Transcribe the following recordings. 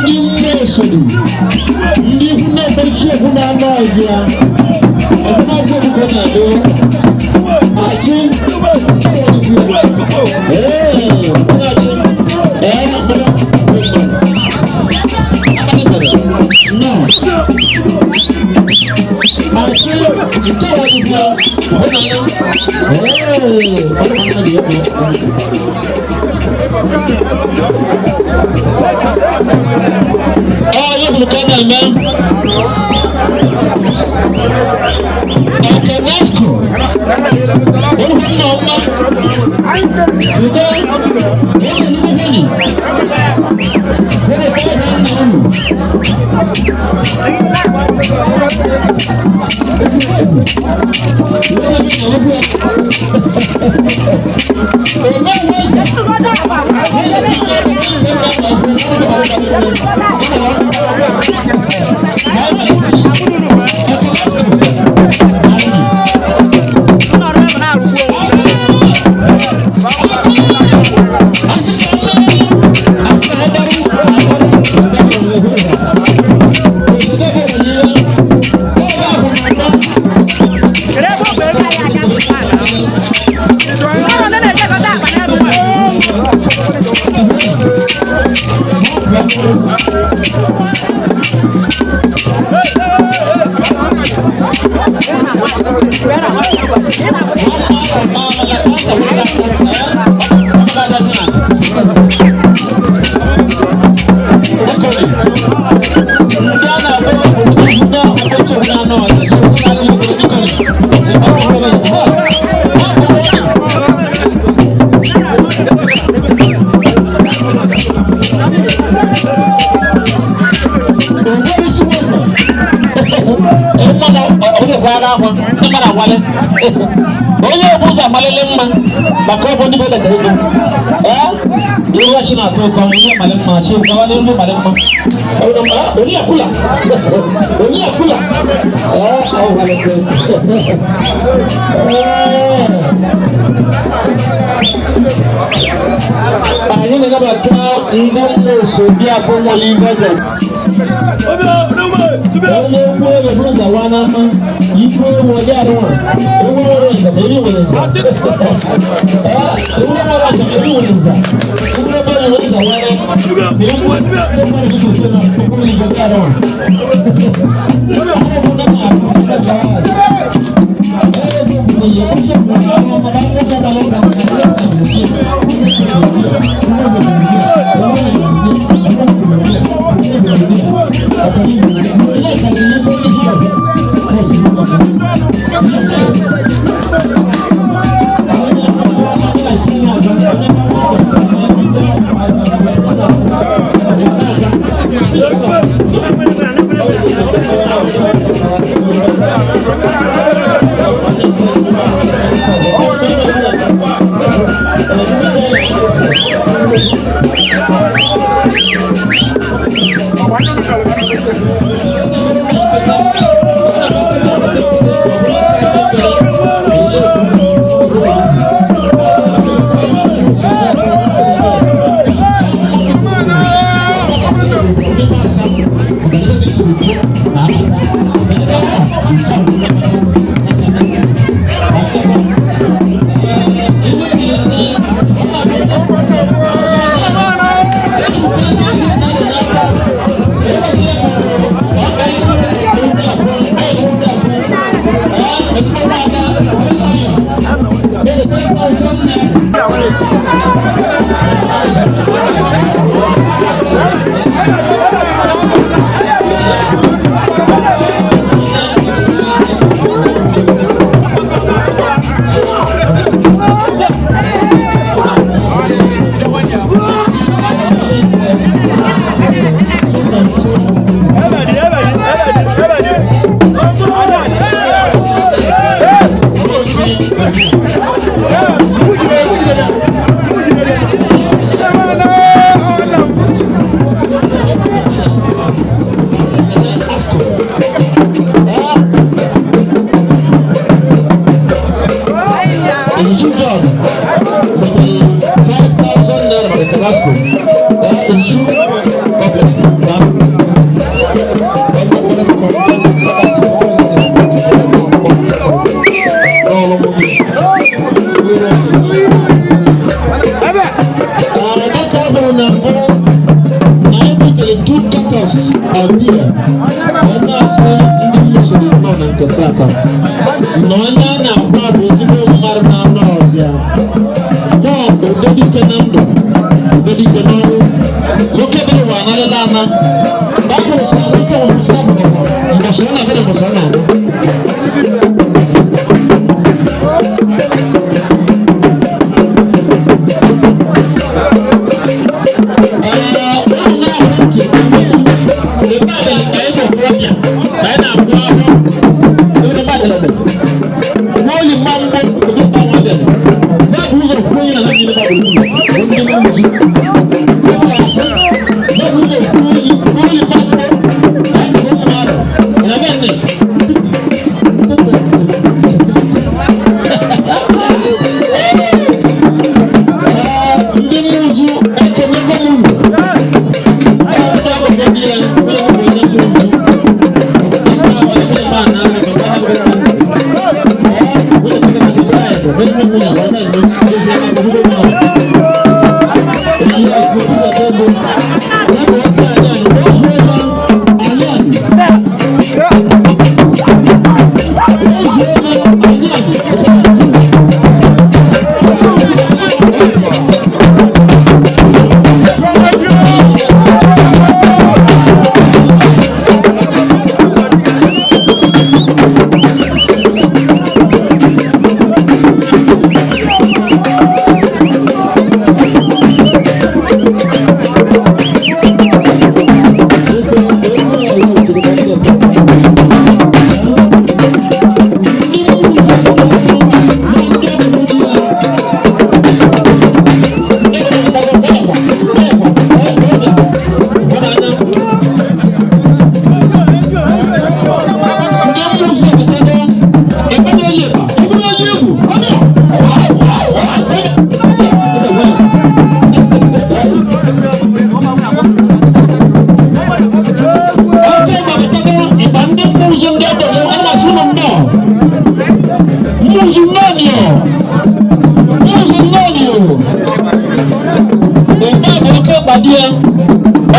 Ndị mmesodi, ndị ikwu na-emechi ekwu na-anụ ọzọ ọbụna ọbụ ka na-adị achị. Ee, achị, ee, no achị nke a dịkwa ọbụna ee ọbụna dị egwu. Ọ yóò kọ́ náà Ekenesco olùkọ́ náà ọmọ ṣùgbọ́n wọ́n ní wọ́n ní wọ́n lè fẹ́ náà náà nù. Onye bụ ụzọ amalele mma maka ọ bụ ndị bele ego ee iru ọchị na-atọ ụtọ ihe male mma chi gawa n'ihu male mma onye akwụla onye akwụla ee ọ gwalete. Anyị na-anabata ndị nna bi abụ nwere ibe eze onye ukwu ebe bụrụ zawa n'ama ikwu ewu ọdị arụnwa ewu nwere nza ma ebi nwere nza ee ewu nwere nza ma ebi nwere nza ewu ebe nwere zawa n'ama ewu ebe nwere nza na okpuru nza dị arụnwa. John with the 5,000 naira for the Tabasco. That is true. God bless you. Dịka ọ bụrụ na mbụ na anyị butere two cartons of beer, ọ na-asị ndị mụsịrị nọ na nke tata na onye a na-agba bụ ezigbo mmadụ na-anọ ọzọ nọọ udodike na ndụ, udodike n'ọnwụ. Nwoke bere ụwa anarịla ana. Baịbụl sị na nwoke nwere nsọ abụrụ mbọsị ọ na-abịa na mbọsị ọ na-abịa. Ndị mmụzụ ekelekwa m unu.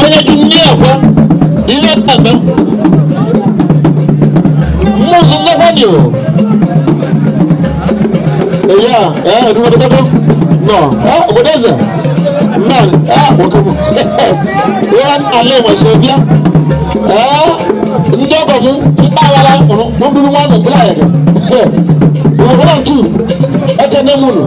Onye dị mmiri akwa ihe mmemme mmụzụ nnekwa dị o eya ee edumadekako nọ ee obodo eze nnọọ ee nwoke m ihe ala enwe so bịa ee ndị ọgọ m mpaghara mkpụrụ mkpụrụ nwa nọ mkpụrụ ayaka obodo ntu ekene m unu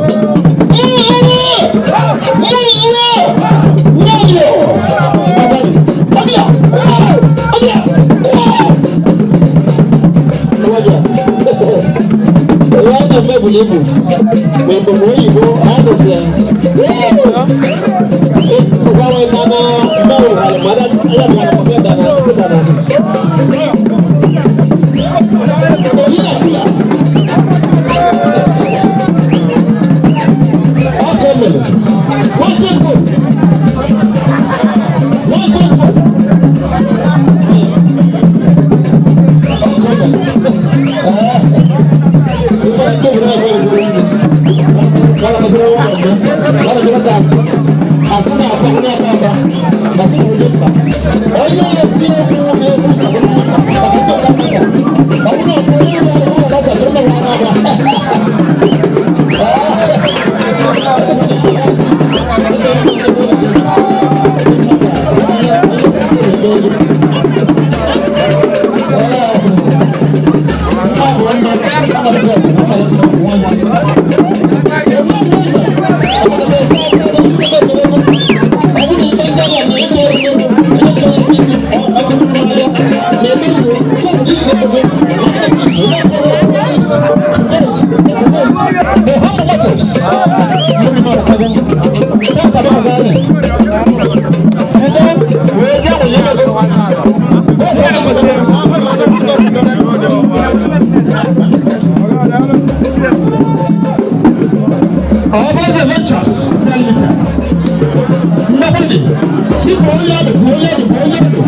Ọbụlaeze Ventures Limited. Mmakwunye, si bụ onye ọdụ, bụ onye ọdụ, bụ onye ọdụ.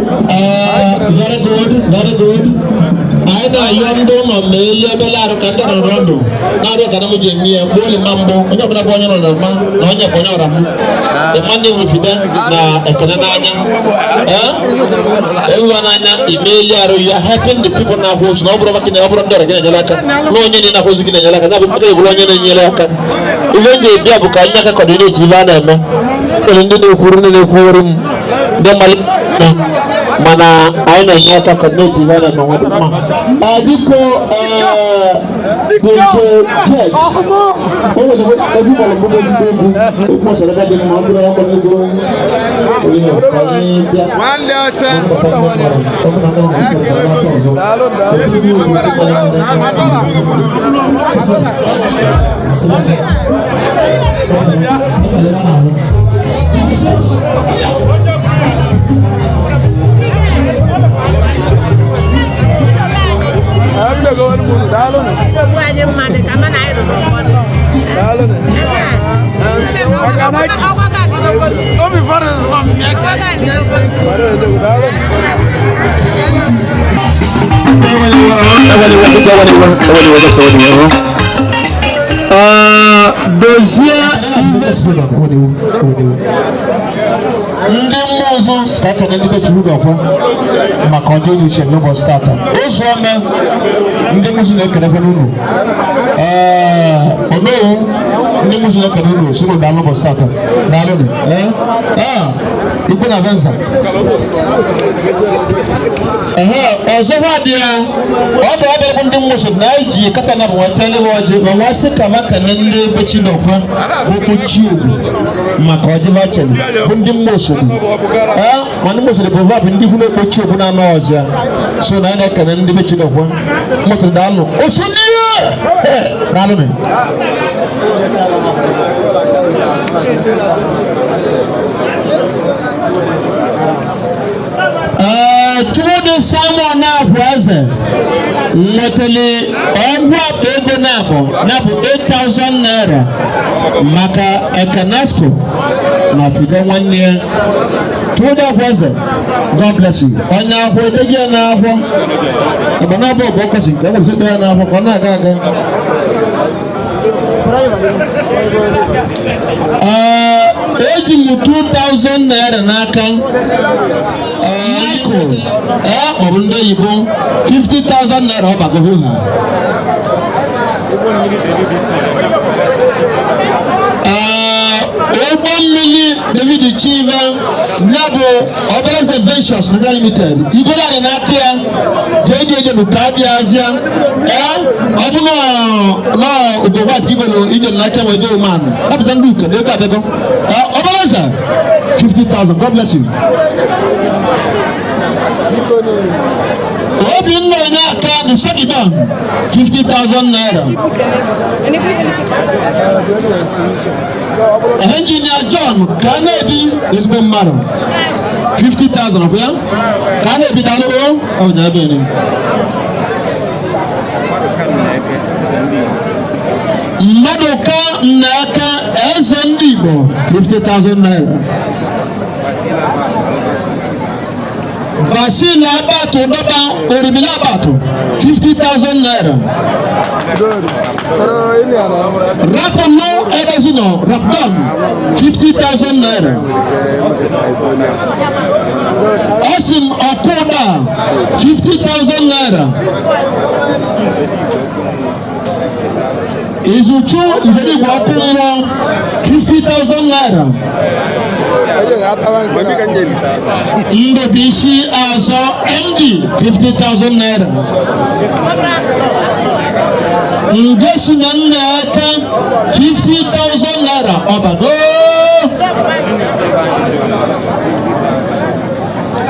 Very good, very good. Anyị na-ayọ ndị ụlọ ma elu ebe larụ ka ndị nọrọ ọdụ na-arịọ ka m ji eme ya mgbe oli ma mbụ onye ọbụla bụ onye nọ n'ọma na onye bụ onye ọra m ịma ndị nwefide na ekene n'anya ewuwa n'anya ime elu arụ ya helping the people na-ahụ ozu na ọ bụrụ maka na ọ bụrụ ndị ọrịa gị na-enyere aka na onye na-ahụ ozu gị na-enyere aka na-abụ maka ebụrụ onye na-enyere aka. Ihe m ji ebia bụ ka anyị aka coordinate ibe a na-eme. Nwere ndị na-ekwuru ndị na-ekwuru m ndị mmalite, mana anyị na-enye aka coordinate ibe a na-eme nwa dị mma. Biko, DJ Jet, o nwere egwu kpọrọ mbụ ezigbo egwu egwu ọsara dị mma, ọ bụrụ ya kpọrọ egwu onye ka anyị bịa. Nwanne ọcha. Daalụ, daalụ. Anyị na-ego nwanne m, daalụ. Nsogbu anyị mma dị ka mana anyị rụrụ ụfọdụ. Daalụ. Ọkwa ga-adịgogo. Obi fọrọ nọ mmịa Ọkwa ga-adịgogo. Daalụ, ezigbo, daalụ. Dozie ndị mmụọ ọzọ ka ekene ndị be Chukwu ga-afọ maka ọjọọ uche n'ụbọchị tata. Ụzọ ome ndị mmụọ na-ekenekwa n'unu. Ee, omewu ndị mmụọ na-ekene unu si n'ụda n'ụbọchị tata. Daalụnụ. Ee, ee, ikpe na Venza. Ehe, ọzọkwa dị ya, ọ bụ ọbịa bụ ndị mmụọ na anyị ji kata na bụ nweta ndị ọjị ma nwa sị ka maka na ndị be Chinokwe bụ kpuchi ugwu maka ọjị vachel bụ ndị mmụọ sogbu. Ee, ma ndị mmụọ sogbu bụ vabụ ndị ikwu na-ekpochi ogbu na anụ ọzọ ya. So na anyị na-ekene ndị be Chinokwe. Mmụọ sogbu daalụ. Osu ndị ee, daalụ nụ. Ee, Chukwudi Simon na-abụ eze nwetali ọgwụ akpa ego na-abụ na-abụ 8,000 naira maka Ekenasco na Fide nwanne ya. Chukwudi abụ eze, God bless you. Onye akwụ edeghị ya n'akwụ agba na-abụ ọgụ ọkọchị nke ọ kwesịrị ya n'akwụ ka ọ na-aga aga. Ee, eji m 2,000 naira n'aka Michael, ee, maọbụ ndị oyibo 50,000 naira ọ bago ha. Ee, ụgbọ mmiri David Chive ya bụ Obere Ventures Nigeria Limited igwe anyị n'aka ya jee dị eje ka abịa azịa. Ee, ọ bụ na ugo white igwe na ije n'aka wee jee oman napụta ndị uke na ego abịago. Ee, Obere 50,000. God bless you. Obinna onye aka the second 50,000 naira. Engineer John ka a na-ebi ezigbo mmadụ 50,000 ọ bụ ya ka a na-ebi. Daalụ o, ọ nya ebe ni mmadụ ka nna aka eze ndị Igbo 50,000 naira. Basil Abatu Dọba Orimila Abatu 50,000 naira. Good. Pero ini ana. Rapolo Edezino Rapdon 50,000 naira. Osim Okuda 50,000 naira. Izuchu Izedigwe ọkụ mmụọ 50,000 naira. Eje ga atawa nke na. Ndụbụisi Azọ MD 50,000 naira. Ngosi na nna aka 50,000 naira ọbago.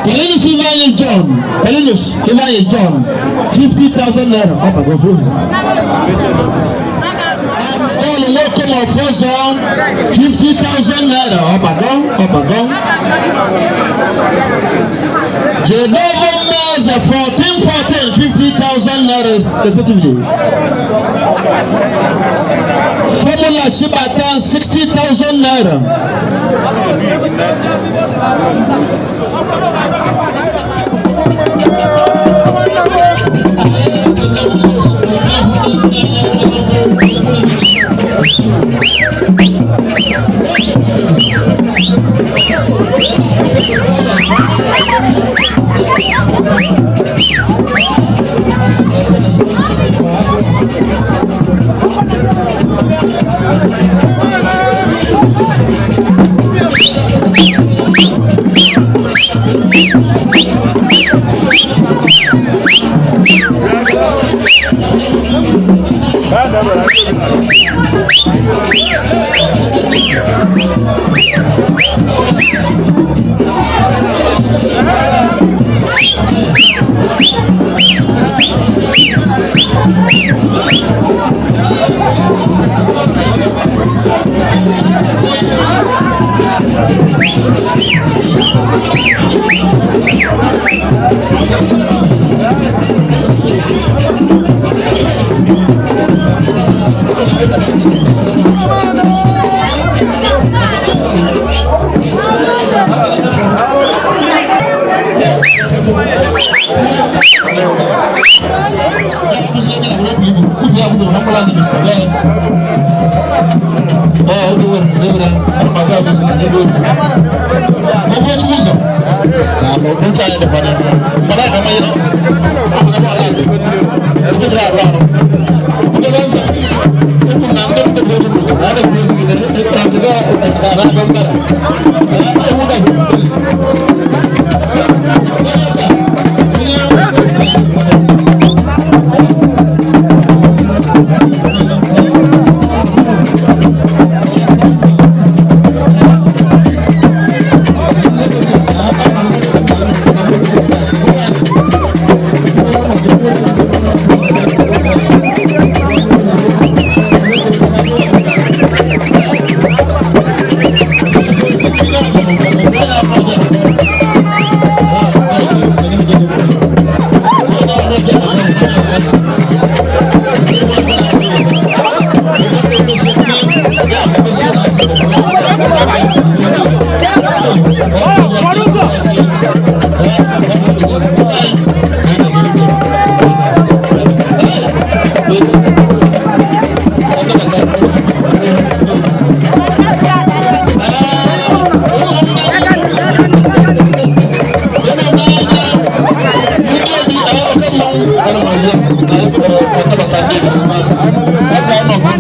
Pelinus Ifeanyi John, Pelinus Ifeanyi John 50,000 naira ọbago. Paul nwoke ma ọfọzọ 50,000 naira ọbago ọbago. Jedovo Meze 14 14 50,000 naira respectively. Formula Chibata 60,000 naira.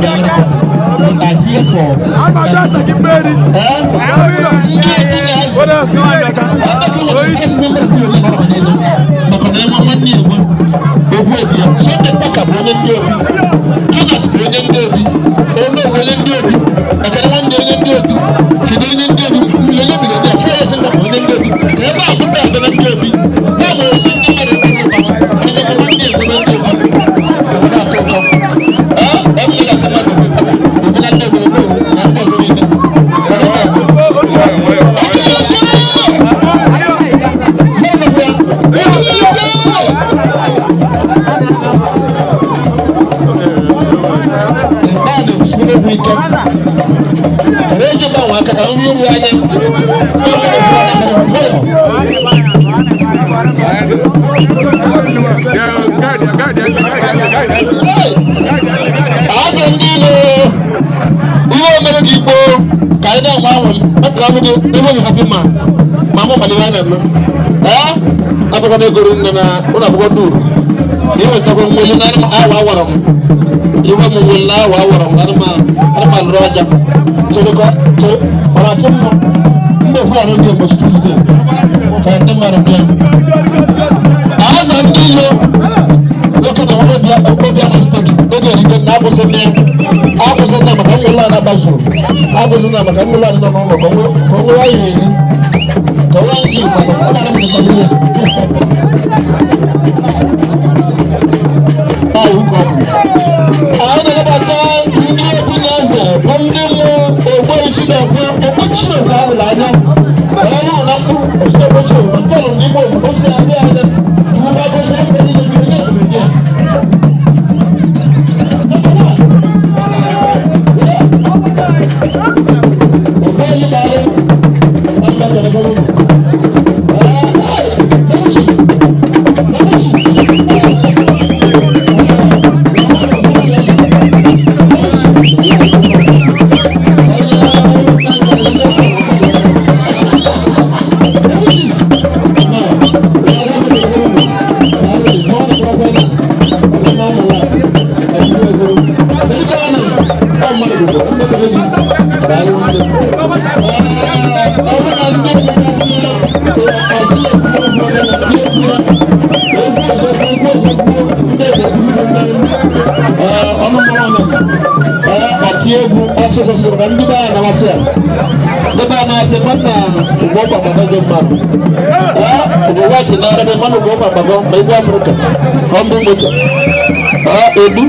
We are here for. Ndị obi na-eze. Maka na enwe nwanne Igbo ogwu obi ya. Sunday Paka bụ onye ndị obi, Jonas bụ onye ndị obi, Onowu onye ndị obi, Ekene nwanne onye ndị obi, Chido onye ndị obi, onye obi na ndị Fearless nna bụ onye ndị obi. Ka ebe a pụta abịa na ndị obi ya ma osi ndị mmadụ ekwu ụba onye nwanne Igbo na ndị obi obodo atọ ụtọ. Ee, ebe na-asị mmadụ Paka obi na ndị obi Onowu na ndị obi niile. Asị ndị ilo ihe omere gị igbo ka anyị na-enwe anwụrụ ọpụrụ anwụ gị ebe oyi hapi ma ma mụ mana ihe a na-eme ee abụkwa na egoro nne na ụlọ akwụkwọ duru na iwetakwa nwere na awa awara m iwe m nwere na awa awara m anụmanụ lụrụ aja chere ka chere ọ na-achị mma ndị ekwu arụ dị ụbọchị Tuzdee ka ndị mmadụ bịa. Azụ ndị ilo nwoke na nwoke bịa okpobịa na steeti oge erike na akwụsị nne ya akwụsị nne maka nwụlọ a na-agbazuru akwụsị nne maka nwụlọ a nọ n'ụlọ ka o nwee ya eri ka nwa ndị Igbo ọ na-ara m dịka ihe anyị na-anabata ndị obi na eze bụ ndị mụ ogbechi na-ekwe okpechi ofe ahụrụ anya onye hụrụ na mkpu osi okpechi ofe nke ọrụ n'igbo obodo osi na-abịa anya tupu agosi ebe niile ndị onye obodo ya. Ndị be a na-amasị ya ndị be a na-asị mana ugbo ọkpa gbago mmadụ ee ugbo white na arabe mana ugbo ọkpa gbago ma igwe Afrịka ka ọ mbụ moto ee ebu.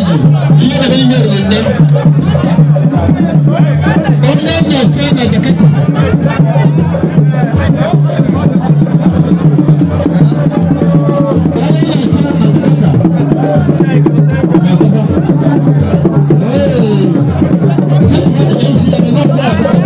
Ihe na ime riri nne. Onye nnọchi na Jakarta. Onye nnọchi na Jakarta. Hey. Sit with the MC and not back.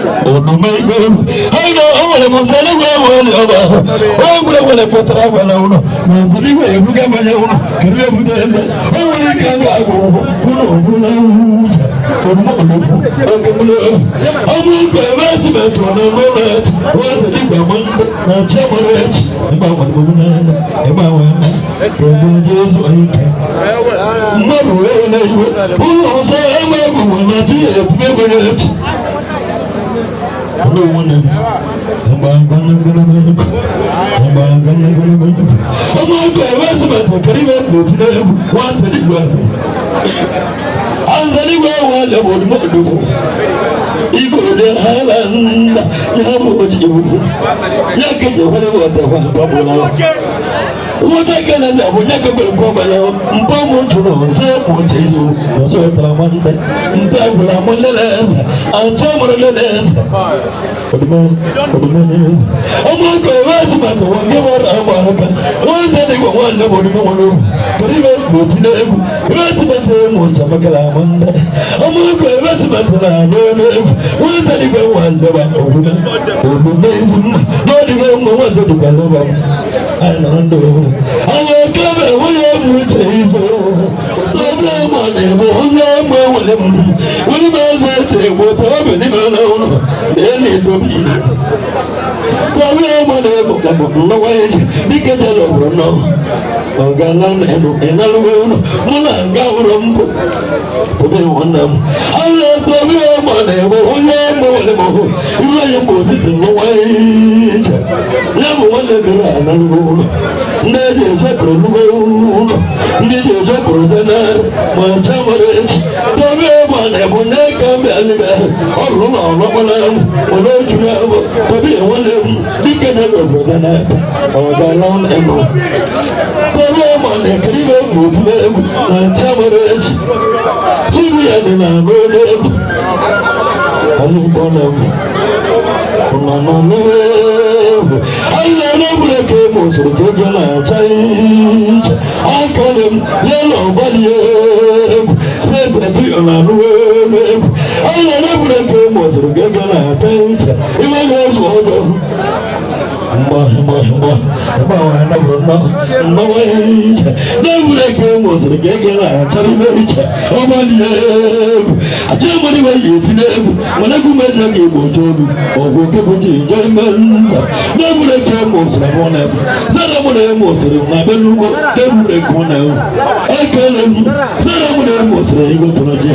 Omume igwe anyị o nwere m nzere igwe were ọba o nwere nwere pụtara gwara ụlọ na nzere igwe ebuga manya ụlọ kedu ebuga ebe o nwere ike aga agwụ ụlọ ọbụla uche omume olokwu oke mụlụ ọmụ igwe ebe esimenti ọ na n'ụlọ echi wee igwe ama ndị na nche mụrụ echi ebe a nwere omume ebe a nwere ebe Jesu ike mmadụ wee na iwe ụlọ nsọ ebe egwu na chi ebube nwere echi. Ọmọ ọkọ ẹ̀rọ ẹ̀sìnmẹ̀tì kẹrìmẹ̀ lòdì náà ewu wọ́n á tẹ̀lé ìlú ẹ̀fọ́. Anzali wee wee lè wò lùmọ̀ lùmọ̀. Igò lè hàlà ńlá yà mú ojú ìwú. Yà kejì wọlé wọ̀ tẹ̀ wà bàbá wọn. Wọ́n tẹ̀ kẹ́lẹ́ ní àbò yà kẹ́kẹ́ kọ́ bẹ̀rẹ̀ mpọ́ mu tunu ṣé mo jẹ yìí o ṣe tẹ̀lé wọn tẹ̀ ntẹ̀ wùlà mọ́ lẹ́lẹ̀ ẹ̀sẹ̀ àti ọmọdé lẹ́lẹ̀ ẹ̀sẹ̀. Ọdùmọ̀ ọdùmọ̀ ní ẹ̀sẹ̀. Ọmọ ọkọ̀ ẹ̀rọ ẹ̀sìn máa tọ̀ wọ́n gé wọ́n rà ọmọ àrùn kan. Wọ́n ń sẹ́ni wọ́n wọ́n lé wọ́n lé wọ́n lóru. Torí bẹ́ẹ̀ kò tí lé egwu. Ẹ̀rọ ẹ̀sìn máa tẹ̀ mọ̀ ṣàmọ́kẹ́lá mọ́ ń dẹ́. Ọmọ ọkọ̀ ẹ̀rọ ẹ̀sìn máa tẹ̀ náà lóru egwu. Wọ́n ń sẹ́ni wọ́n lé wọ́n òwúlẹ̀. Òwúlẹ̀ ẹ̀sìn lọ́ọ̀dì wọ́n mọ̀ wọ́n sẹ́ni pẹ̀lú wọn. Àwọn akẹ́bẹ̀ wọ́n yẹ mú ṣe ìṣó. Lọ́bẹ̀ mọ̀ ní ìbò wọ́n yẹ mú wọlé mú. Wọ́n ní máa ṣe ṣe ìwò tọ́bẹ̀ ní mẹ́rin lọ́wọ́. Èyí tóbi. Tọ́bẹ̀ mọ̀ ní ìbò kàbọ̀ lọ́wọ́ yẹn ṣe. Bí kẹ́tẹ́ lọ́wọ́ náà. Ọ̀gá lánàá ẹnu ìnáwó náà. Mú náà ń gá wúrọ̀ ń bọ̀. Tọ́bẹ̀ wọn náà mú. Àwọn tọ́bẹ̀ mọ̀ ní ìbò wọ́n yẹ mú wọlé mú. Irú ayé mọ̀ sí ti lọ́wọ́ yẹn ṣe. Yẹ mú wọlé bẹ̀rẹ̀ àná lọ́wọ́. Ndị eji eje pụrụ nnukwu ụlọ ndị eji eje pụrụ dị na ma nche nwere echi dobe ebe a na-ebu n'eke mbe alibe ọrụ na ọlọkpọrọ m were ejuru ya bụ dobe enwere m dike na-ebe obodo na ọgala elu dobe ebe a na-ekiri ibe m otu egwu na nche nwere echi tibi ya dị na n'olu egwu azụkọ na egwu anyị na-ere egwuregwu ka emo siri ka ego na-acha iche akọrọ m ya na ọgbalị egwu sese ti ọ na-anụ elu egwu anyị na-ere egwuregwu ka emo siri ka ego na-acha iche ime na-ezu ọjọọ mgba mgba mgba mgba mgba iche n'egwuregwu ka emo siri ka ego na-acha ime iche ọgbalị egwu achọ ịmụrụ iwe yi eti n'egwu mana egwu mejọ ga-egbo oche olu ọgwụ nke bụ ji nje ime nza n'egwuregwu ka emo siri mụ na egwu sere mụ na emo siri na be n'ugbo n'egwuregwu na egwu ekele m sere mụ na emo siri igwe tụrụ ji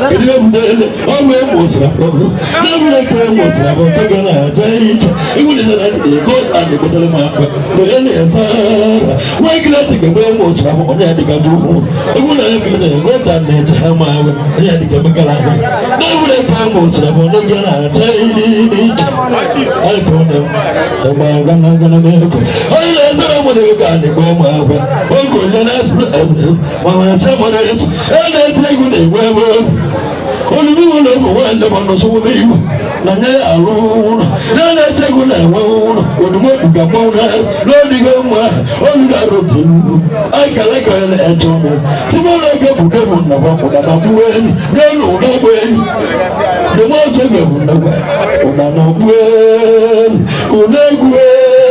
kedu egwu n'ele ọgwụ emo siri akpọgụ n'egwuregwu ka emo siri abụ nke ga na-aja iche igwulite na ego a na-egotere m akpa onye na-esa ara nwa ekele ga-egbe emo siri abụ onye adịga bụ ukwu egwu na ekele na ego ta na-eche ha ma awe onye adịga emekara ahụ n'egwuregwu ka emo siri abụ onye ga na-aja iche onye na-ezere mụ na ego a na-egbe ụmụ agwa oge onye na-asụ mana acha mụrụ echi e na-eti egwu na-egwe ebe olùbí wọn lè mọ wọn lè mọ nọ sọwọ bẹ yìí na nye alụ ụlọ na na-eti egwu na-enwe ụlọ ozugbo ga-agba ụlọ n'odige nwa olu arụzi akara ekere na-eche ụlọ tinye ụlọ eke bụ debụ nnakwa ụda na mgbu enyi n'elu ụda ụgbọ enyi debe ọzọ ege bụ nnakwa ụda na ụgbọ enyi ụda egwu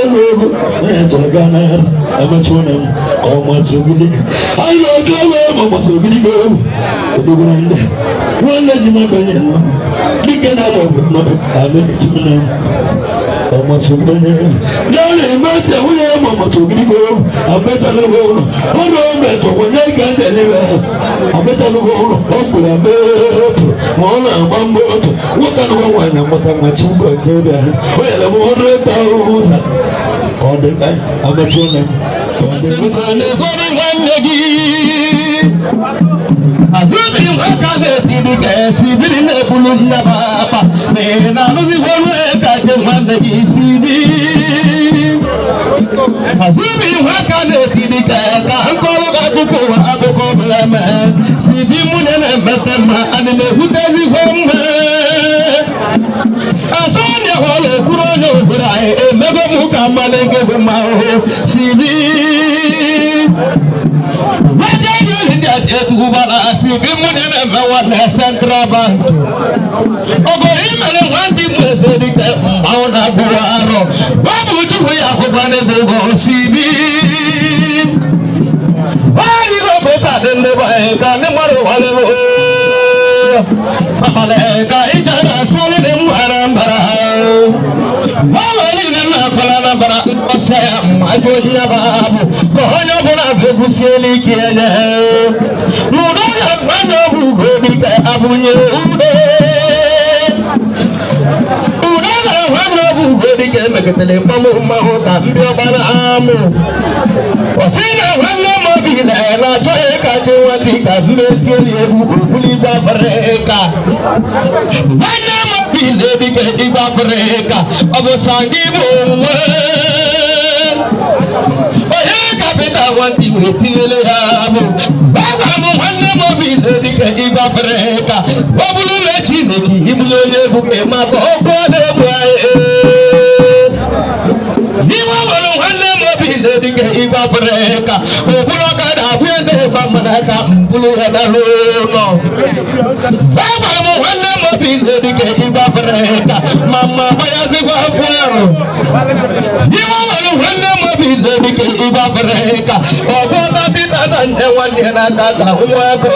elu ego onye chọrọ gaa n'ahịa emechi ụlọ m ọmasị ogidi anyị na-oge ewe ọmasị ogidi ga ewu odogoro ndị nwanne ji n'abanye nọ dike na-abọ nọdụ ala ejimina ọmasị ogidi n'ọrụ emecha nwunye ya ma ọmasị ogidi ga ewu abechalụgo ụlọ ụlọ omecha onye ga ndị elebe abechalụgo ụlọ ọ kwuru abe otu ma ọ na-agba mgbe otu nwoke anụgwa nwaanyị amụta nwa chi mgbe nke ebe ahụ o nyere m ọrụ ịta ahụhụ ụzọ ọ dị amechi ụlọ m ọ dị ụfọdụ nwanne gị azụbi nwoke na-etiri ka esi biri na-efulu nnaba akpa na ị na-anụzikwa ọnụ ka je nwanne gị si bi azụbi nwoke na-etiri ka ka nkọrọ gị akụkọ ụwa akụkọ ọbụla mee si bi nwunye na-emete mma ana na-ekwutezikwa mma asọnye họrọ okuru onye obodo anyị emego m ka mmalị nke bụ mma ahụhụ si bi Central Bank. Ogo imere nwanne m Nwanne gị ụgwọ sibi. Wali go sa dị ndị be anyị ka ndị mmadụ wale abalị ka ije na-asị dị m Anambra. Gbanwe niile na-akwala Anambra mkpọsa ya mmajụ onye bụ ka onye ọbụla fekwusiela ike enye n'udo ya nwanne ọbụ ugo dike abụnye udo udo na nwanne ọbụ ugo dike megidere mmanwụ mmanwụ ka ndị ọgbara amụ ọsị na nwanne m obi na-achọghị ka chi nwa dị ka mmetieli egwu obuligwe Afrịka nwanne m obi na-ebike igwe Afrịka ọ bụ sa gị bụ nwe onye kapịta nwata iwe tinyere ya bụ gwa m nwanne m obi na-ebike igwe Afrịka ọ bụrụ na Chineke ibulu onye ebube maka ọkụ ọ na-egbu anyị iwe nwere nwanne m obi na-ebike igwe Afrịka okpuru ọkada abụ ebe ịfa mmanaka mbụrụ ya na n'ụlọ agwara m nwanne m obi na-ebike igwe Afrịka ma mma gbanyazikwa afọ ahụ iwe nwere nwanne m obi na-ebike igwe Afrịka ọgbọ tatịtata nne nwanne na-aka ta nwa aka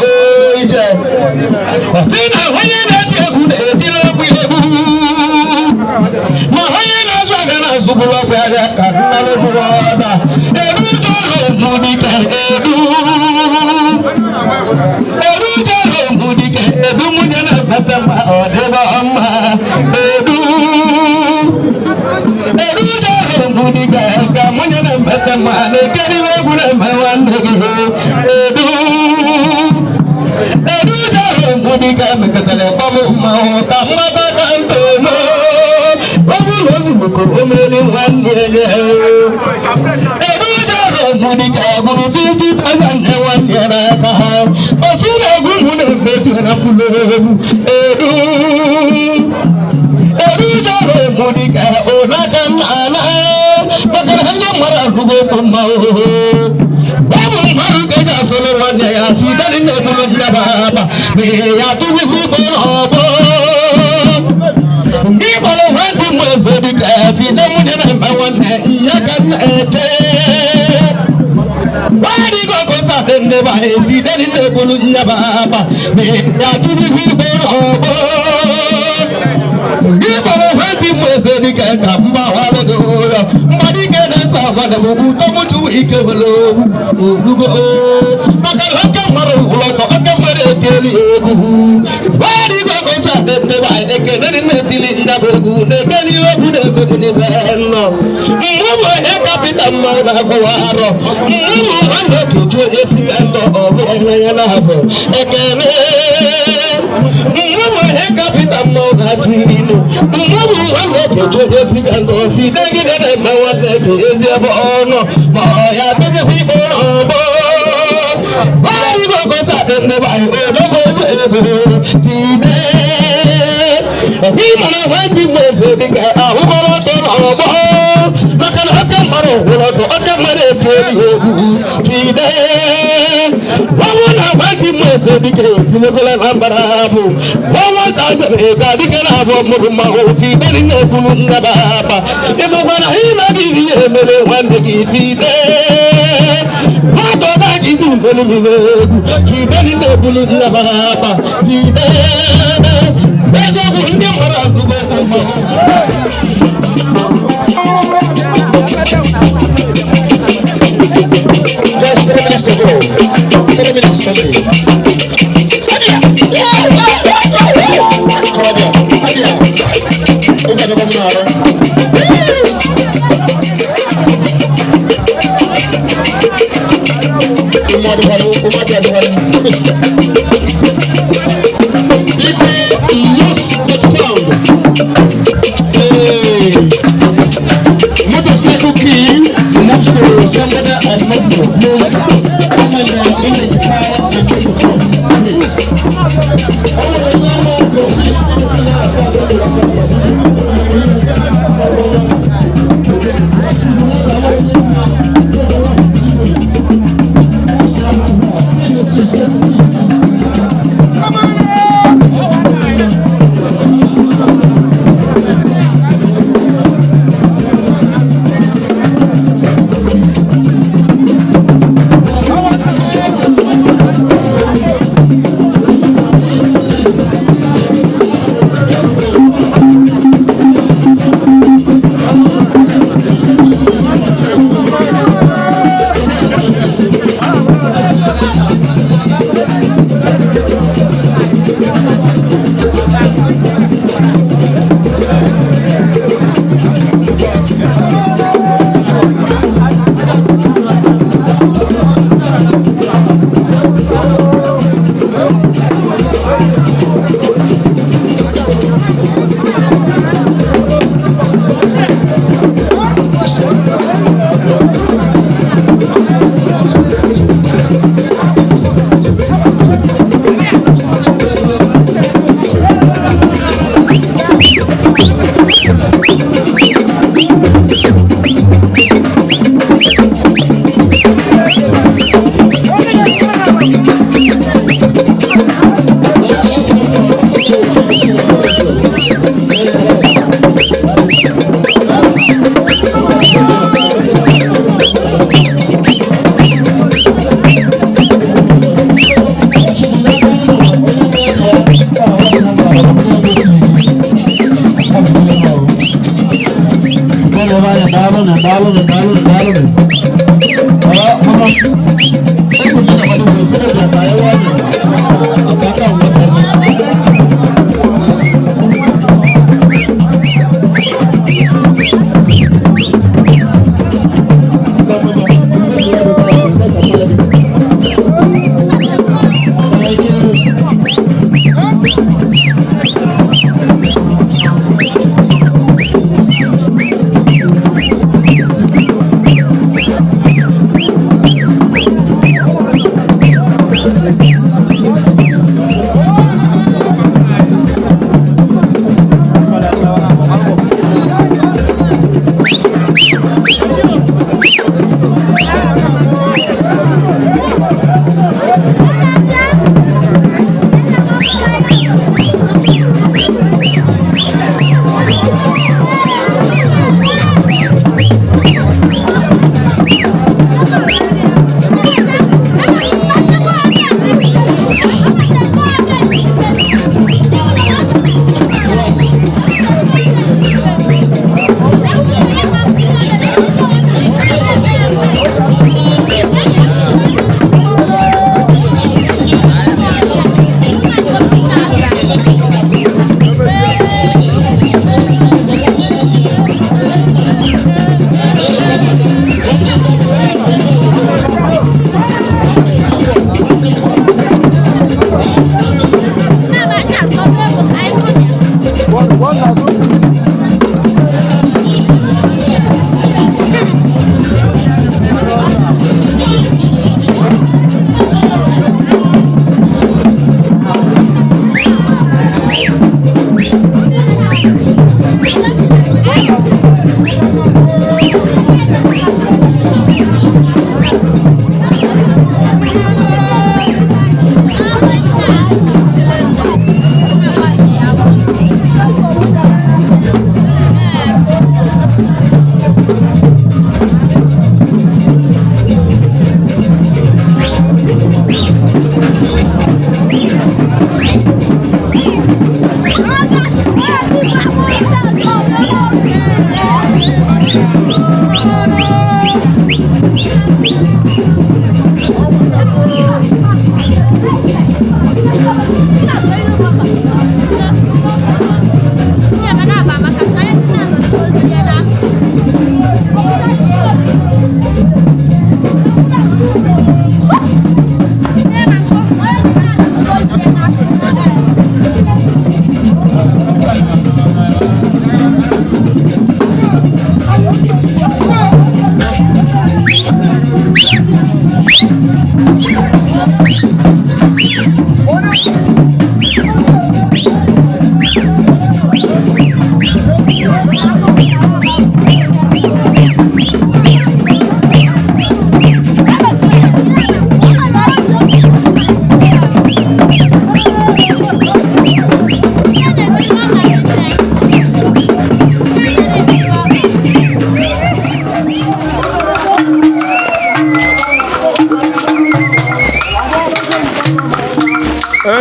ije ọ sị na onye na-eti egwu na-etiri egwu egwu ma onye na-azụ aga na-azụbụrụ ọgwụ ahịa ka nna rụrụ ọda eru jọrọ mụ dike edu eru jọrọ mụ dike edu nwunye na-emete mma ọ dịghọ mma edu eru jọrọ mụ dike ka nwunye na-emete mma na-ekeriwe egwu na-eme nwanne gị edu eru jọrọ mụ dike mekọtara kpọm mmanwụ ka mmata ka ntolo ọ bụrụ ozugbo o meriri nwanne ya ebe jọrọ mụdịka gburu 50,000 nye nwanne ya n'aka ha osi na egwu mụ na-emetu na mkpụrụ egwu edu eru jọrọ mụdịka ụlaka nna maka na ndị mmadụ arụgo okwu mmanwụ ọ bụ mmadụ ka eji asụrụ nwanne ya fideli na-egburu nnababa ma ya tụzikwa ikpe n'ọgbọ ndị gbara nwanne m eze dịka fide nwunye na-eme nwanne ya ka m na-eche nwadịgogosa dị ndị ba fide dị na-ebulu nnababa ma ya tụzikwa ikpe n'ọgbọ ndị gbara nwanne m eze dịka ka mgbawara gị ụlọ mgbadike na-esa mmadụ m bụ tọmụtụ ike were orugo maka na oke mmadụ ụlọtọ oke mmadụ etieli egwu nwadịgogosa dị ndị ba ekene dị na-etili ndaba egwu na-ekene ihe egwu na-eme m n'ebe nọ mgbe bụ onye kapịta mmanwụ na-agụwa arọ mgbe bụ nwanne okeju onye si ka ndọ ọrụ ya na-abụ ekene mgbe bụ onye kapịta mmanwụ na-atụ ilu mgbe bụ nwanne okeju onye si ka ndọ fide gị na-eme nwanne gị ezi ebe ọnụ ma ọ ya dịzikwa ikpe n'ọgbọ nwadịgogosa dị ndị be anyị odogozi ego fide ịmara nwanne m eze dịka ahụgọrọ ọtọ n'ọgbọ maka na oke mmadụ gwụrụ ọtọ oke mmadụ etieli egwu fide ọnwụ na nwanne m eze dịka etinyekwala na mbara bụ ọnwa tazara ego adịka na abụọ mụrụ mmanwụ fide dị na-ekwuru nnababa ịmakwa na ime gị ihe mere nwanne gị fide nwata ọga gị isi mmeri mmiri egwu fide dị na-ekwuru nnababa fide eziokwu ndị mmadụ anụgo okwu mmanwụ. Just 3 minutes to go. 3 minutes only. Korobịa, abịa. Oge adọba m n'arụ. Ụmụ adịkwara, ụmụ adịkwara. Biko, lost but found. Hey. Motorcycle key belongs to somebody I met. Please come and identify and take the cross. Please.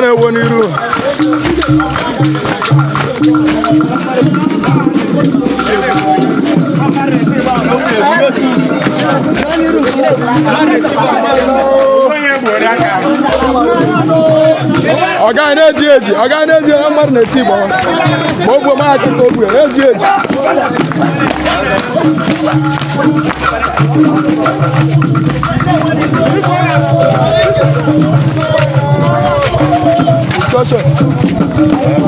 Na-ewo n'iru. Ọ gaghị na-eji eji, ọ gaghị na-eji mmadụ na-eti igbo ma o gbuo maachị ka o gbuo na-eji eji. Discussion.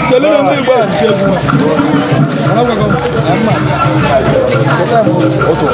Chelu na ndị Igbo a nke egwu. Ọ gwagọ m. Mma. Otu.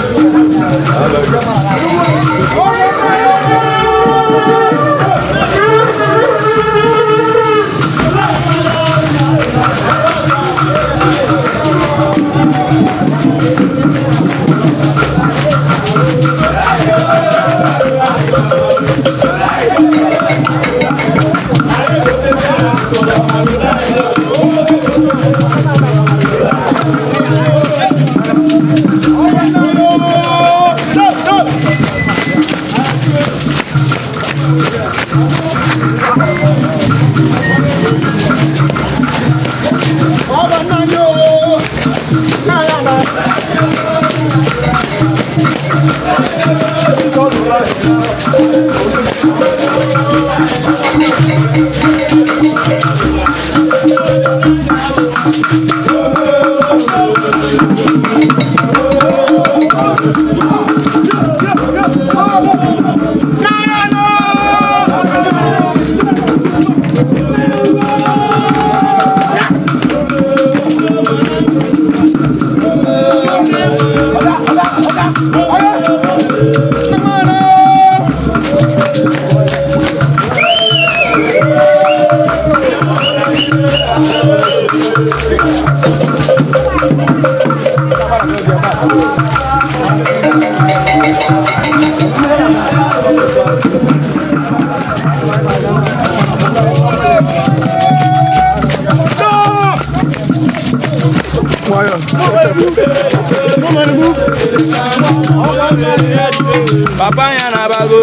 Papa ya na-abago.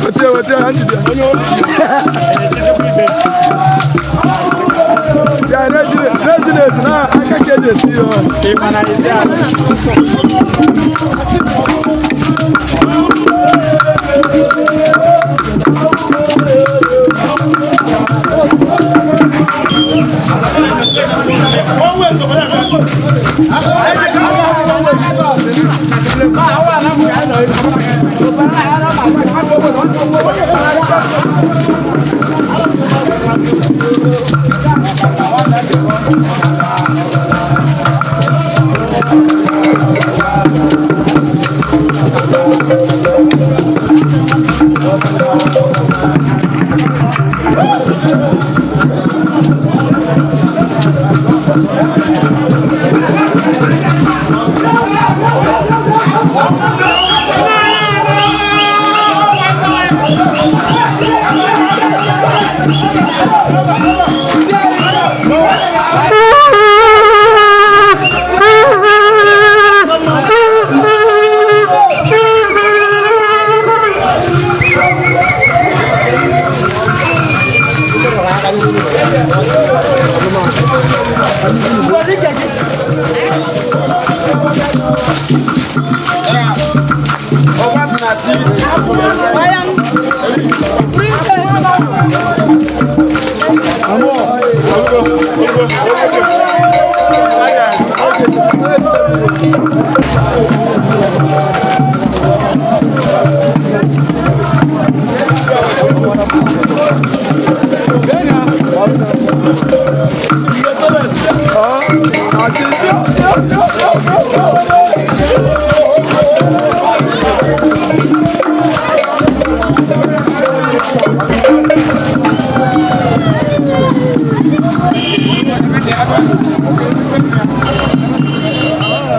Wetie wetie ha njide. Ya na-eji na-eji na-eji na aka ka eji eti ya.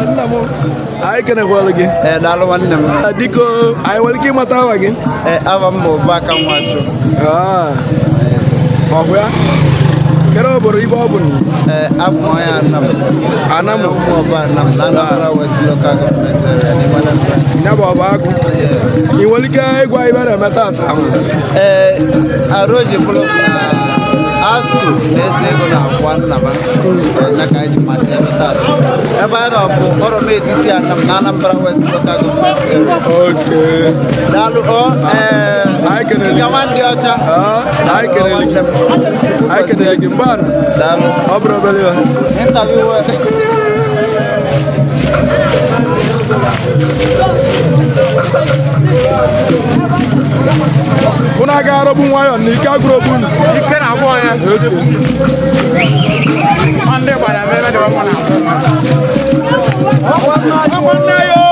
Nna m, anyị kenekwara gị. Ee, daalụ nwanne m. Biko, anyị nwere ike ịmata aha gị? Ee, aba m bụ Ụbaka Nwachukwu. Ah, ọ bụ ya? Kedu obodo ibe ọ bụ? Ee, abụ m onye Anam. Anam. Ụmụ ọba Anam na Anambra West Local Government Area n'ime Anambra State. Ya bụ ọba agụ. Yes. Ị nwere ike ịgwa ibe na-eme tata? Ee, arụ ji bụrụ na ASCO na eze ego na-akwa nna m. Ee, ya ka anyị ji mata ebe tata. Ebe anyị nọ bụ ọrọm etiti Anam na Anambra West Local Government Area. Okay. Daalụ ọ ee Anyị kelere gị. Ịgawa ndị ọcha. Ah, anyị kelere gị. Anyị kelere gị mgbe anụ. Daalụ. Ọ bụrụ obere ya. Interview. Unu Na-aga arọgbu nwayọ na ike agụrụ ogbu unu. Ike na-agwụ onye. Ndị gbara m ebe dị mma n'azụ. Nwanne ya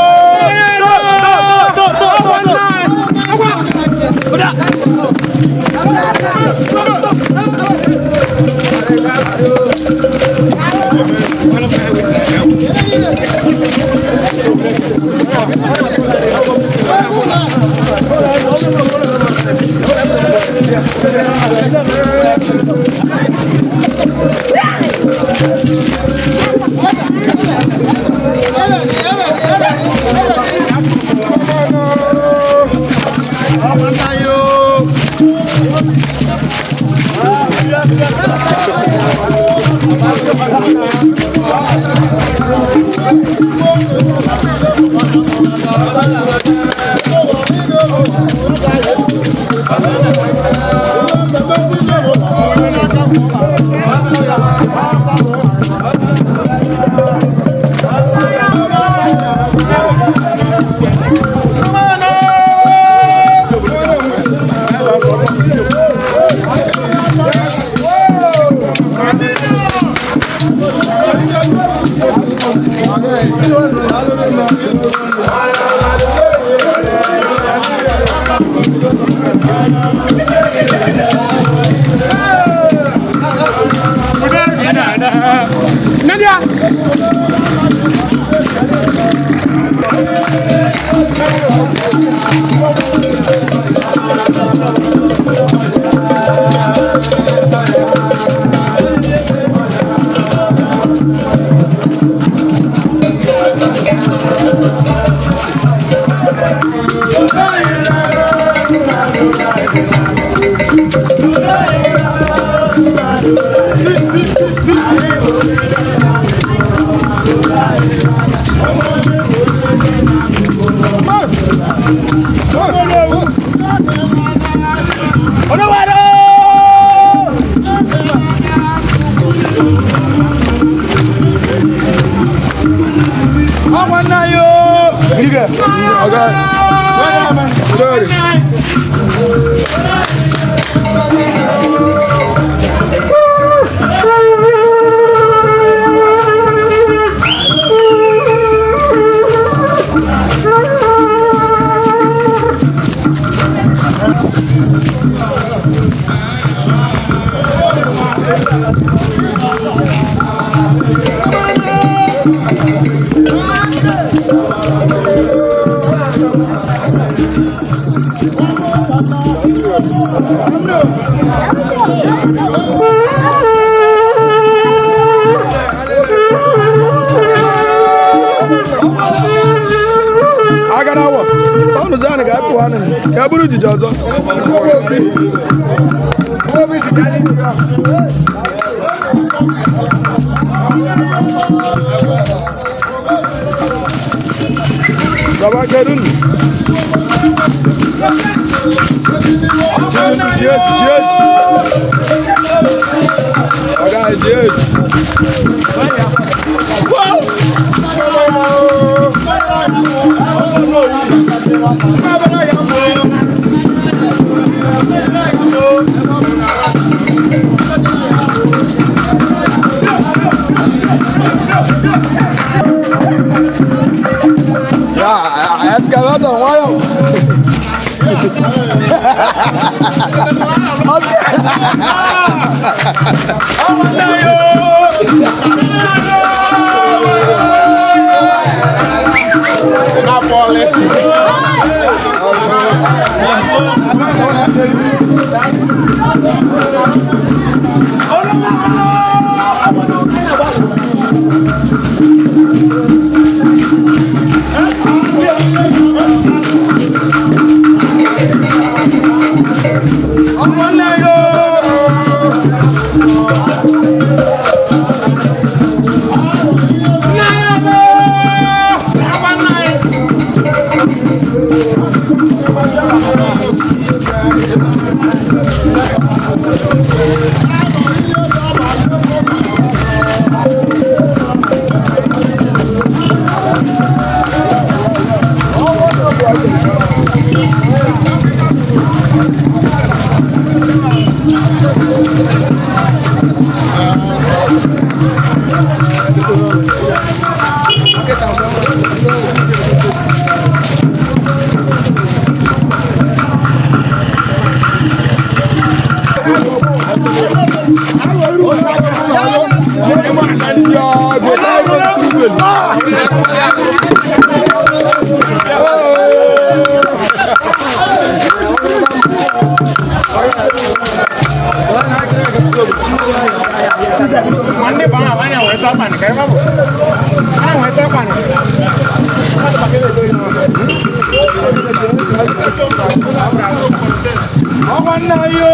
Agarawa ọnụ zan ga-apụ anụ ka e bụrụ ijiji ọzọ. Baba kedu nụ? Jiji ji eji ji eji. Ọ gaghị ji eji. Ya, excavator nwayọ. Ndị bụ ahụ anya weta ọkpanị ka ebe bụ. Anya weta ọkpanị. Ọkwa nna yo.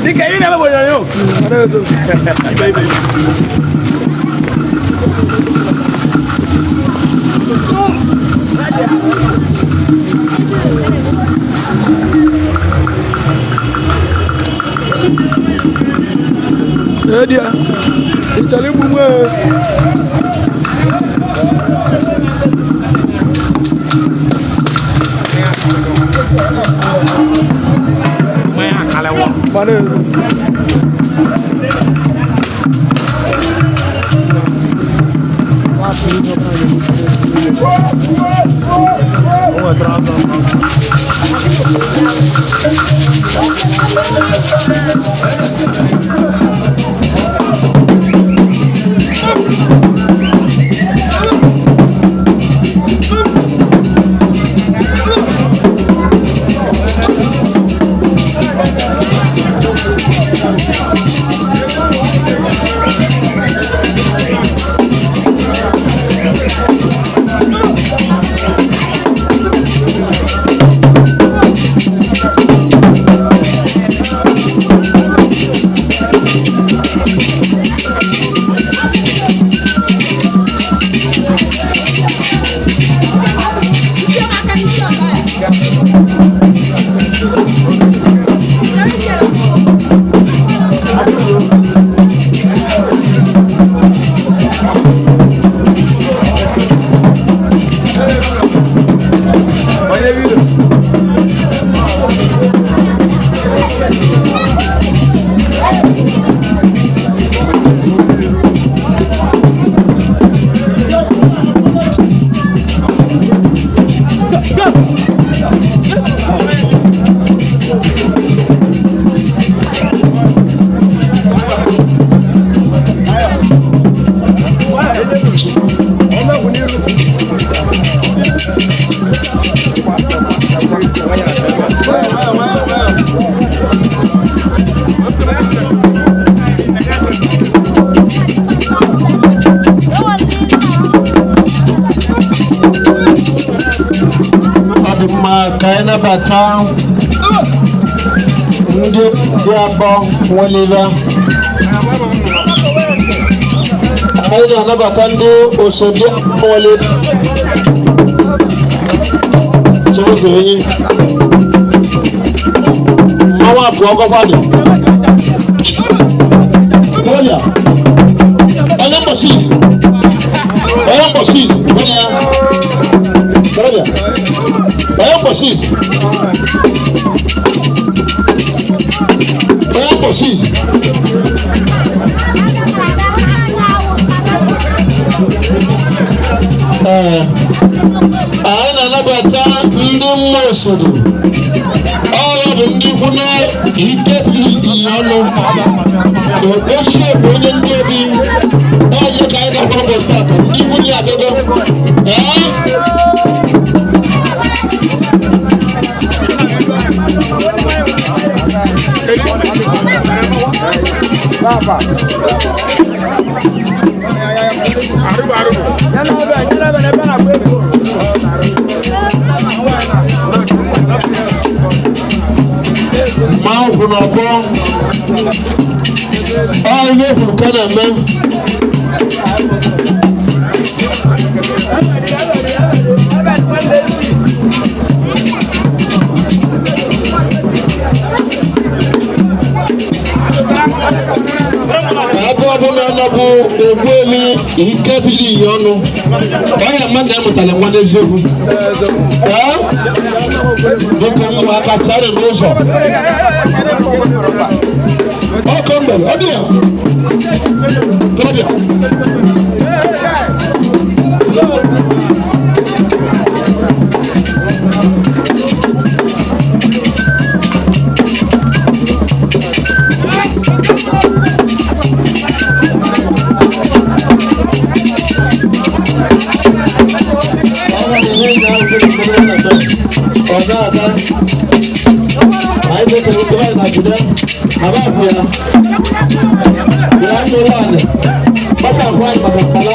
Dike ị na-eme onyonyo. Edia, ị chọrọ igbu m ee? Mana elu. Go! Na-anabata ndị dị abụọ nwelile. Anyị na-anabata ndị osodi nwelile. Chineke enyi. Mmanwụ abụọ gọkwadị. Ọbịa. Onye mbọsị izi. Onye mbọsị izi. Onye ya. Ọbịa. Onye mbọsị izi. Onye mbọsị izi. Ee, anyị na-anabata ndị mmụọ osodo. Ọrụ bụ ndị ikwu na ike pụrụ iyi ọnụ. Ochie bụ onye ndị obi. Onye ka anyị na-akpọ ụbọchị taata. Ndị ikwu ndị abịago. Ee? Arụbụ arụbụ. Ma kwụ n'ọgbọ. Ọ ihe kwuru ka na-eme. Ebe ọbụla nọbụ ogbueli ike biri iyi ọnụ. Onye mmadụ emụtara nwa n'eziokwu. Ee? Dịka ụmụaka chara n'ụzọ. Ọkọ mbere, ọ dị ya. Tọrọbịa. Ọ̀gá àga, anyị na-ekele ndị anyị na-ajide, ma ba bụ ya. Ya ndị ụlọ anyị, gbasa akwa anyị maka mkpala.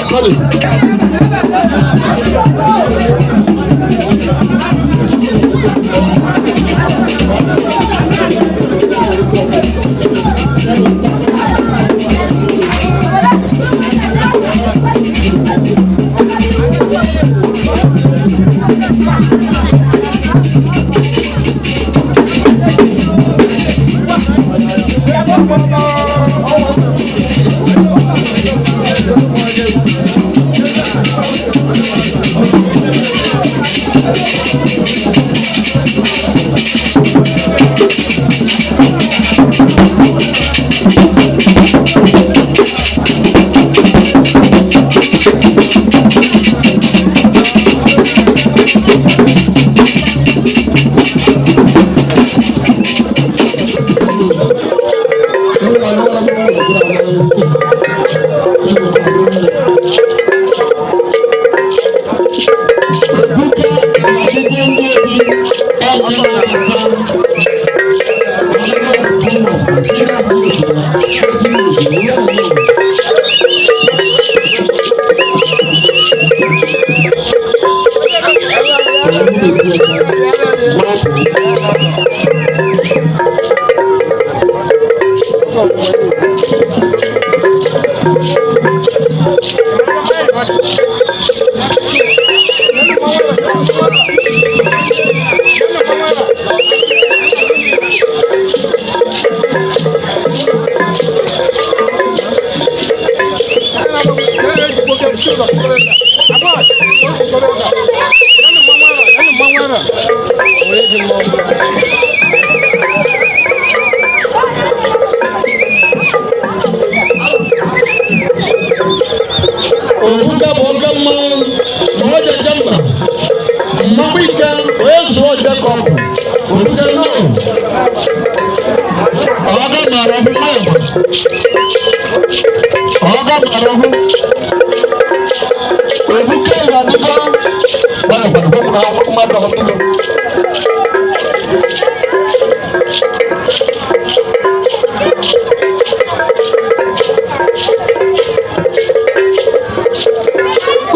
Sorry. Obuka bụ oke mmanwụ ma ọ jeje mba mmanwụ ike onye zụọ oje ka ọ bụ obuka nnọọ ọga mara ọhụ mmadụ ọga mara ọhụ obuka ga-adịkọ gbara gbara gbara mmadụ ọhụ biko.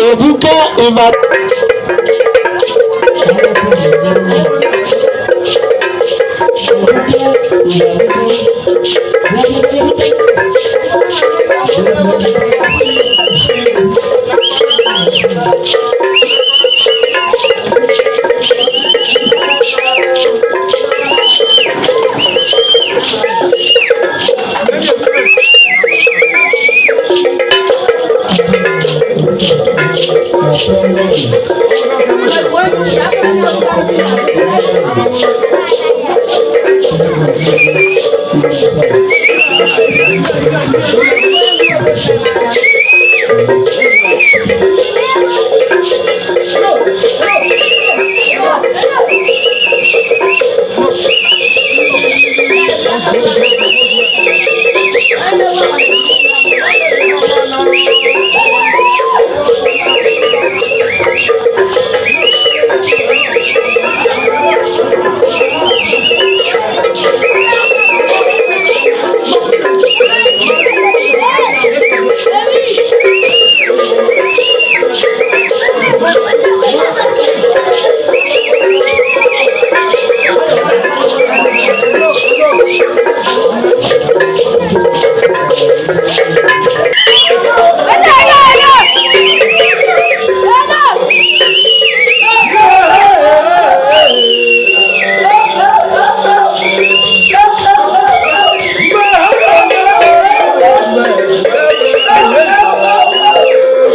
Ebuka ịba.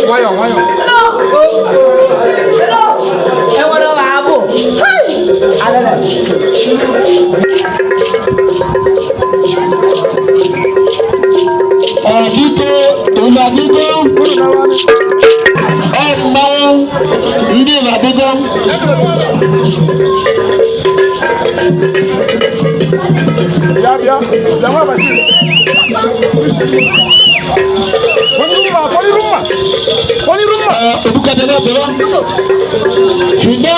Nwayọ nwayọ. Ọdịgo ịbadigo ọ mmanwụ ndị ịbadigo. Bịa bịa bịa nwa Bashir. Kwaniru mma kwaniru mma kwaniru mma. Ebuka bịara bịara Fide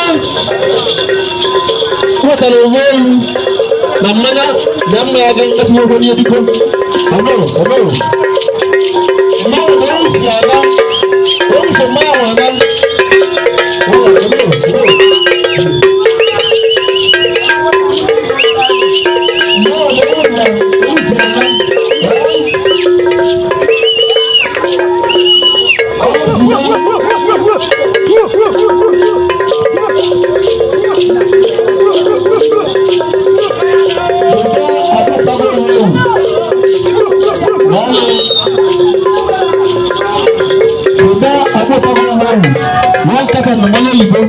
wetara onwe elu na mmanya na mmanya gị etinye okwu n'ihe biko ọmụrụ ọmụrụ mmanwụ na owu si ala owu si mmanwụ ala ọmụrụ ọmụrụ ọmụrụ. Mmanwụ na owu na owu si ala. Wọ́n kẹta nàmọ́lẹ́ òyìnbó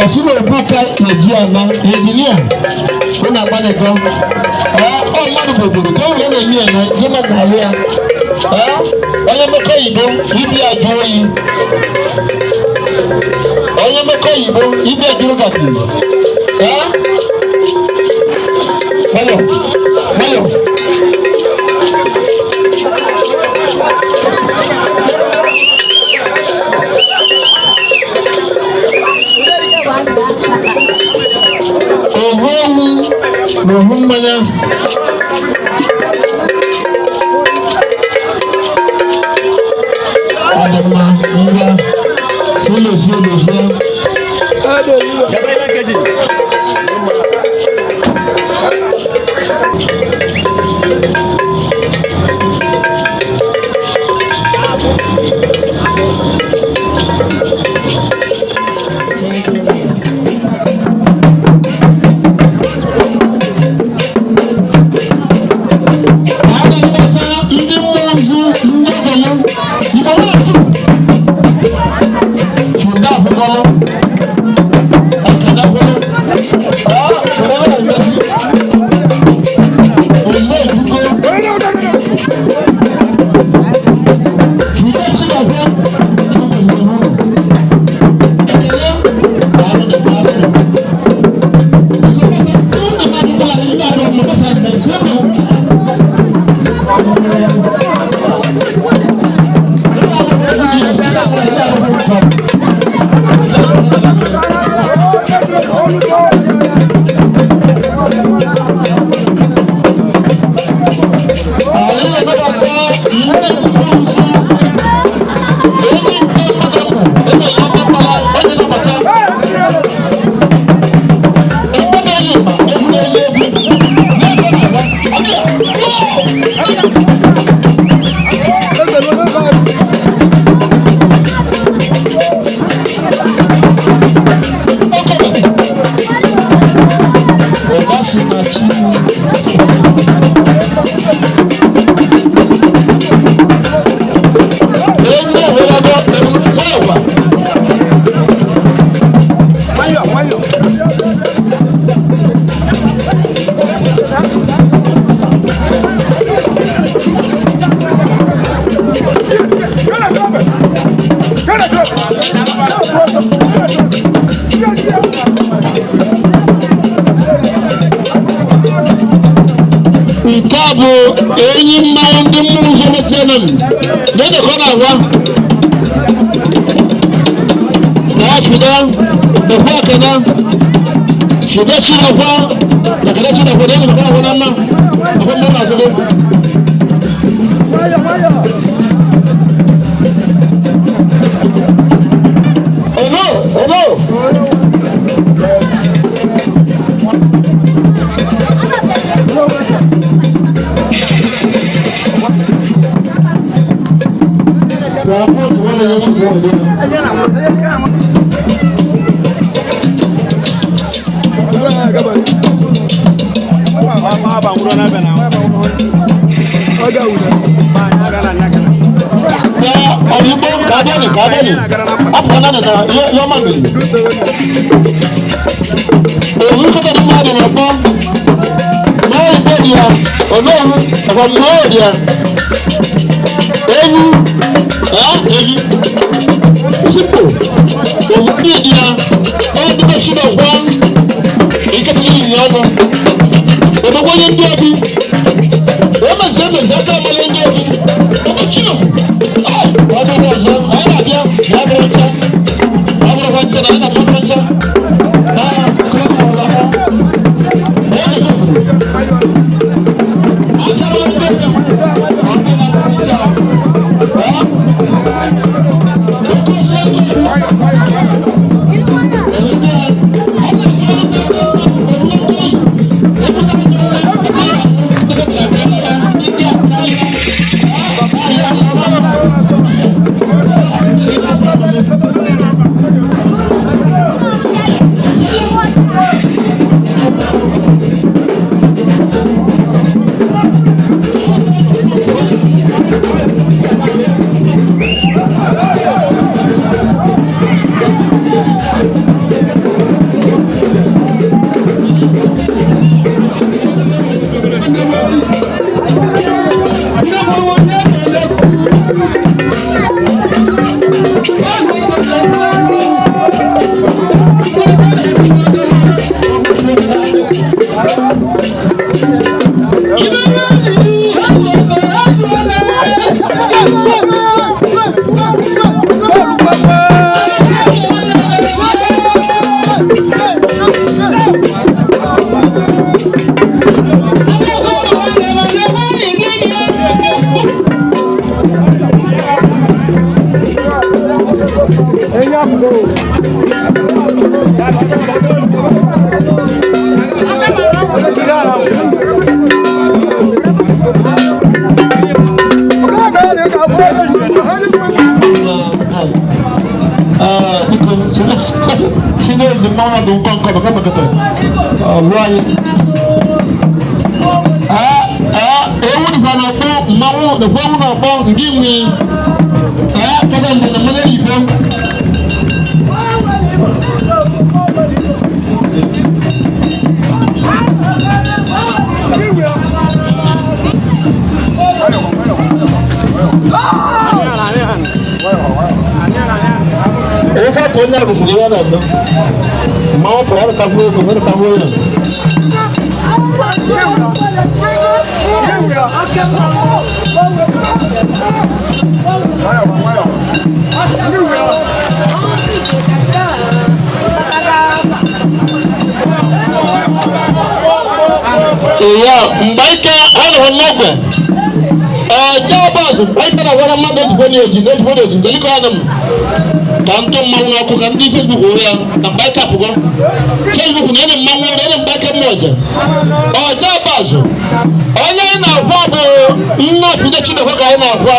ọ̀sùn òbúka eji ana injinia ó na agbalị gan ọ mmadụ gbogboro ka ọ were na-eme ya na gị ma na-ahụ ya onye mmekọ oyibo ibi ajụ oyi onye mmekọ oyibo ibi ajụrụ gakiri nwayọ nwayọ. Ohu ewu na ohu mmanya. Ọ dị mma ngwa si lozie lozie. Lẹ́yìn ẹ̀kọ́ náà wá. Na fida da kwa kana fida shi na kwa da kana shi na kwa da kana kwa nan akwai mun na sabo. Hello, hello. Kabani, apana na yọ ma mili. Òun sọ́kẹ́ ní máa dìbò pọ́n. Máa ń bẹ̀ díà, olóòrùn, ọ̀pọ̀ máa díà. Ewu, ẹ́ ewu. Sípò, òun bí díà, ó ń dúró sínú ọ̀pọ̀. Ìkẹ́kẹ́ ní ìyá ọ̀nà. Òdògbó yẹn ń dé ẹbí. Wọ́n mọ̀ sí ẹ̀mẹ̀ ìdájọ́ ọmọlẹ́ ń dé ẹbí. Ọmọ chíò. Ọdún ọ̀sán, ọ̀rọ̀ àbíá, ìyá bẹ̀rẹ̀ ń tẹ́. Iya, mgbe ahụrụ n'ogwe ọjọọ bọọsụ mgbe ike na-agwara mmadụ ojikwa na-eji n'ojikwa na-eji njelikọ ya m ka ntụ mmanwụ n'ọkụ ka ndị Facebook hụ ya na mgbe ike apụgo Facebook na enyi mmanwụ ọrụ enyi mgbe ike mma ọja ọjọọ bọọsụ onye anyị na-agwa bụ nne Fide Chinekwe ka anyị na-agwa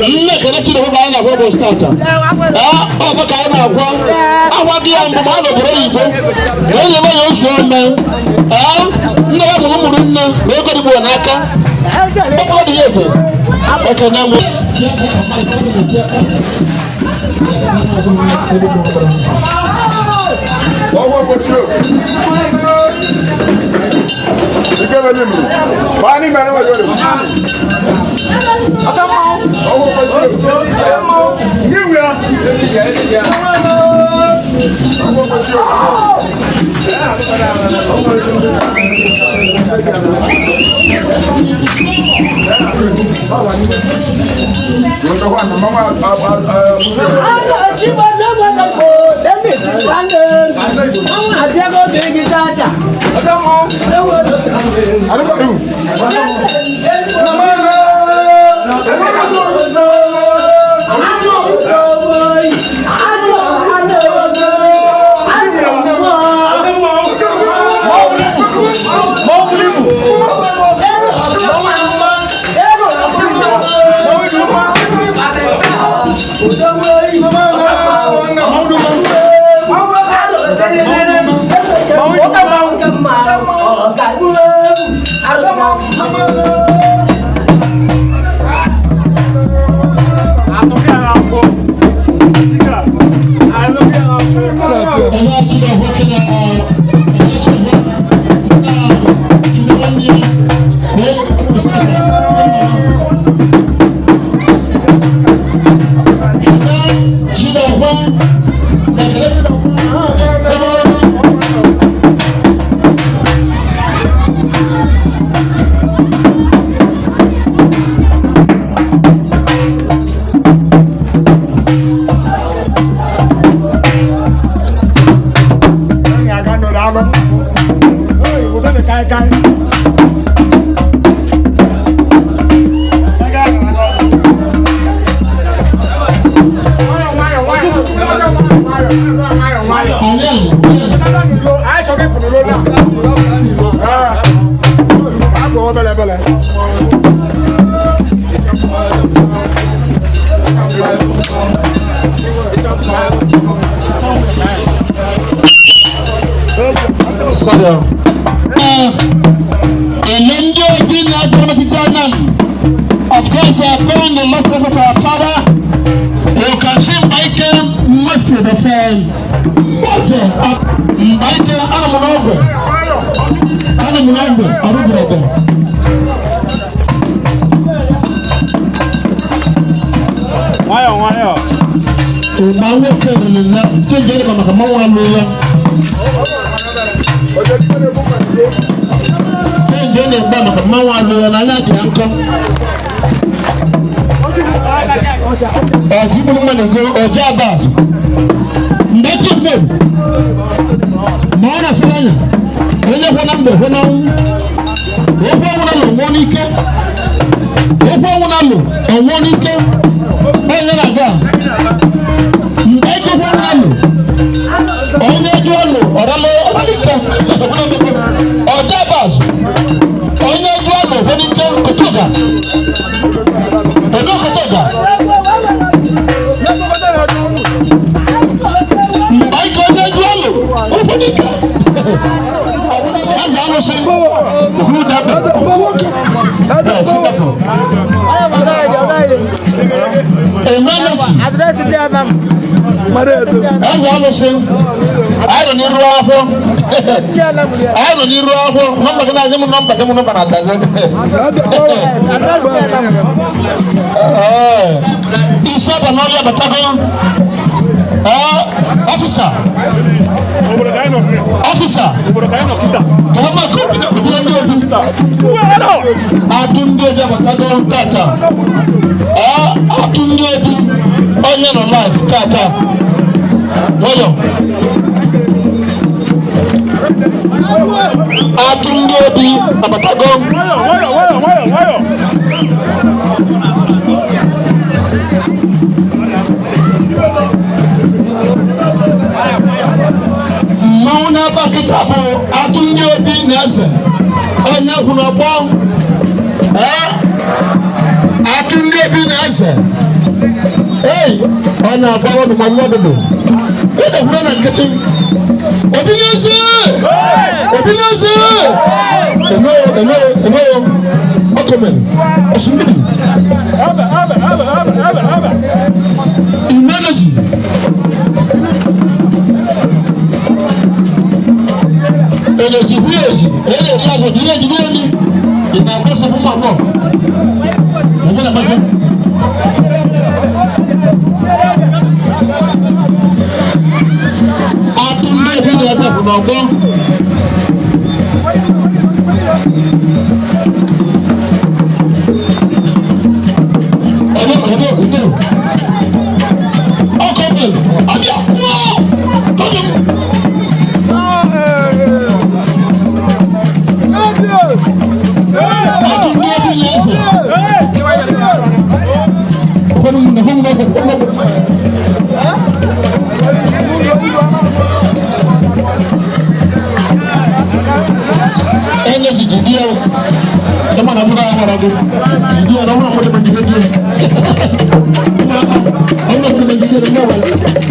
nne Kene Chinekwe ka anyị na-agwa bụ stata ọ bụ ka anyị na-agwa agwa gị ya mbụ ma a n'obodo oyibo na enyi m onye osu ome nne ya mụrụ ụmụrụ nne na ego dịgbo n'aka ọ dị ya efe ekene m. Of course, I paying the last respect to our father. You can see Mike must be the fan. Mike, Anamunogwe. Anamunogwe, Arubrebe. Nwayọ nwayọ. Ìmáwó kẹrin nìyẹn, tí ń jẹ́ nípa màkà máa wà lóya. Tí ń jẹ́ nípa màkà máa wà lóya n'anya kìí nkọ́. Ọjị bụrụ mmadụ nke ọjị abas. Mgbe eke mgbe ma ọ na-asị anya, onye hụ na mgbe hụ na ọnwụ. Okwu ọnwụ na lụ ọnwụ n'ike. Okwu ọnwụ na lụ ọnwụ n'ike. Onye na-aga. Mgbe eke hụ na lụ, onye jụọ lụ ọralụ ọralike. Ọjị abas. Onye jụọ lụ hụ n'ike kotoga. Edo kotoga. Mgbe ike onye jụọ lụ hụ n'ike. Eze alụsị hụ dabe. Emergency. Eze alụsị anyị nọ n'iru akwụkwọ. Anyị nọ n'iru akwụkwọ. Nọmba gị na-enye m nọmba gị m nọmba na-adazi. Isi aba n'ọrịa batago. Ọfịsa. Ọfịsa. Ka ha ma ka obodo ndị obi. Atụ ndị obi abatago tata. Atụ ndị obi onye nọ live tata. Nwayọ. Atụ ndị obi abatago. Nwayọ nwayọ nwayọ nwayọ nwayọ. Mmanwụ na-aba kịta bụ atụ ndị obi na eze onye kwuru ọgbọ. Atụ ndị obi na eze ei ọ na-agbawa ọdụ ma nwa ọdụdụ ịdakwuru na nkịtị obi n'eze obi n'eze emewo emewo emewo ọkọmen ọsùnmùdù Aba aba aba aba aba aba. Imeloji eneji hu eji ene eri azụ dị ihe jiri elu ị na-agbasa fún màmá ẹgbẹ́ nàbàjẹ́. Atúndé ìbí ni ẹsẹ̀ fún ọgbọ́n. Samuel, ọbịa kwuo tọdụ m. Ọtụ ndị obi na-ese. Ụfọdụ m na ụfọdụ m na ụfọdụ m. Energy jidi ya sama na fúnra wọn ọdún jidi ya lọ́wọ́ àwọn ọmọdé jidi ya ọmọdé jidi ya lọ́wọ́.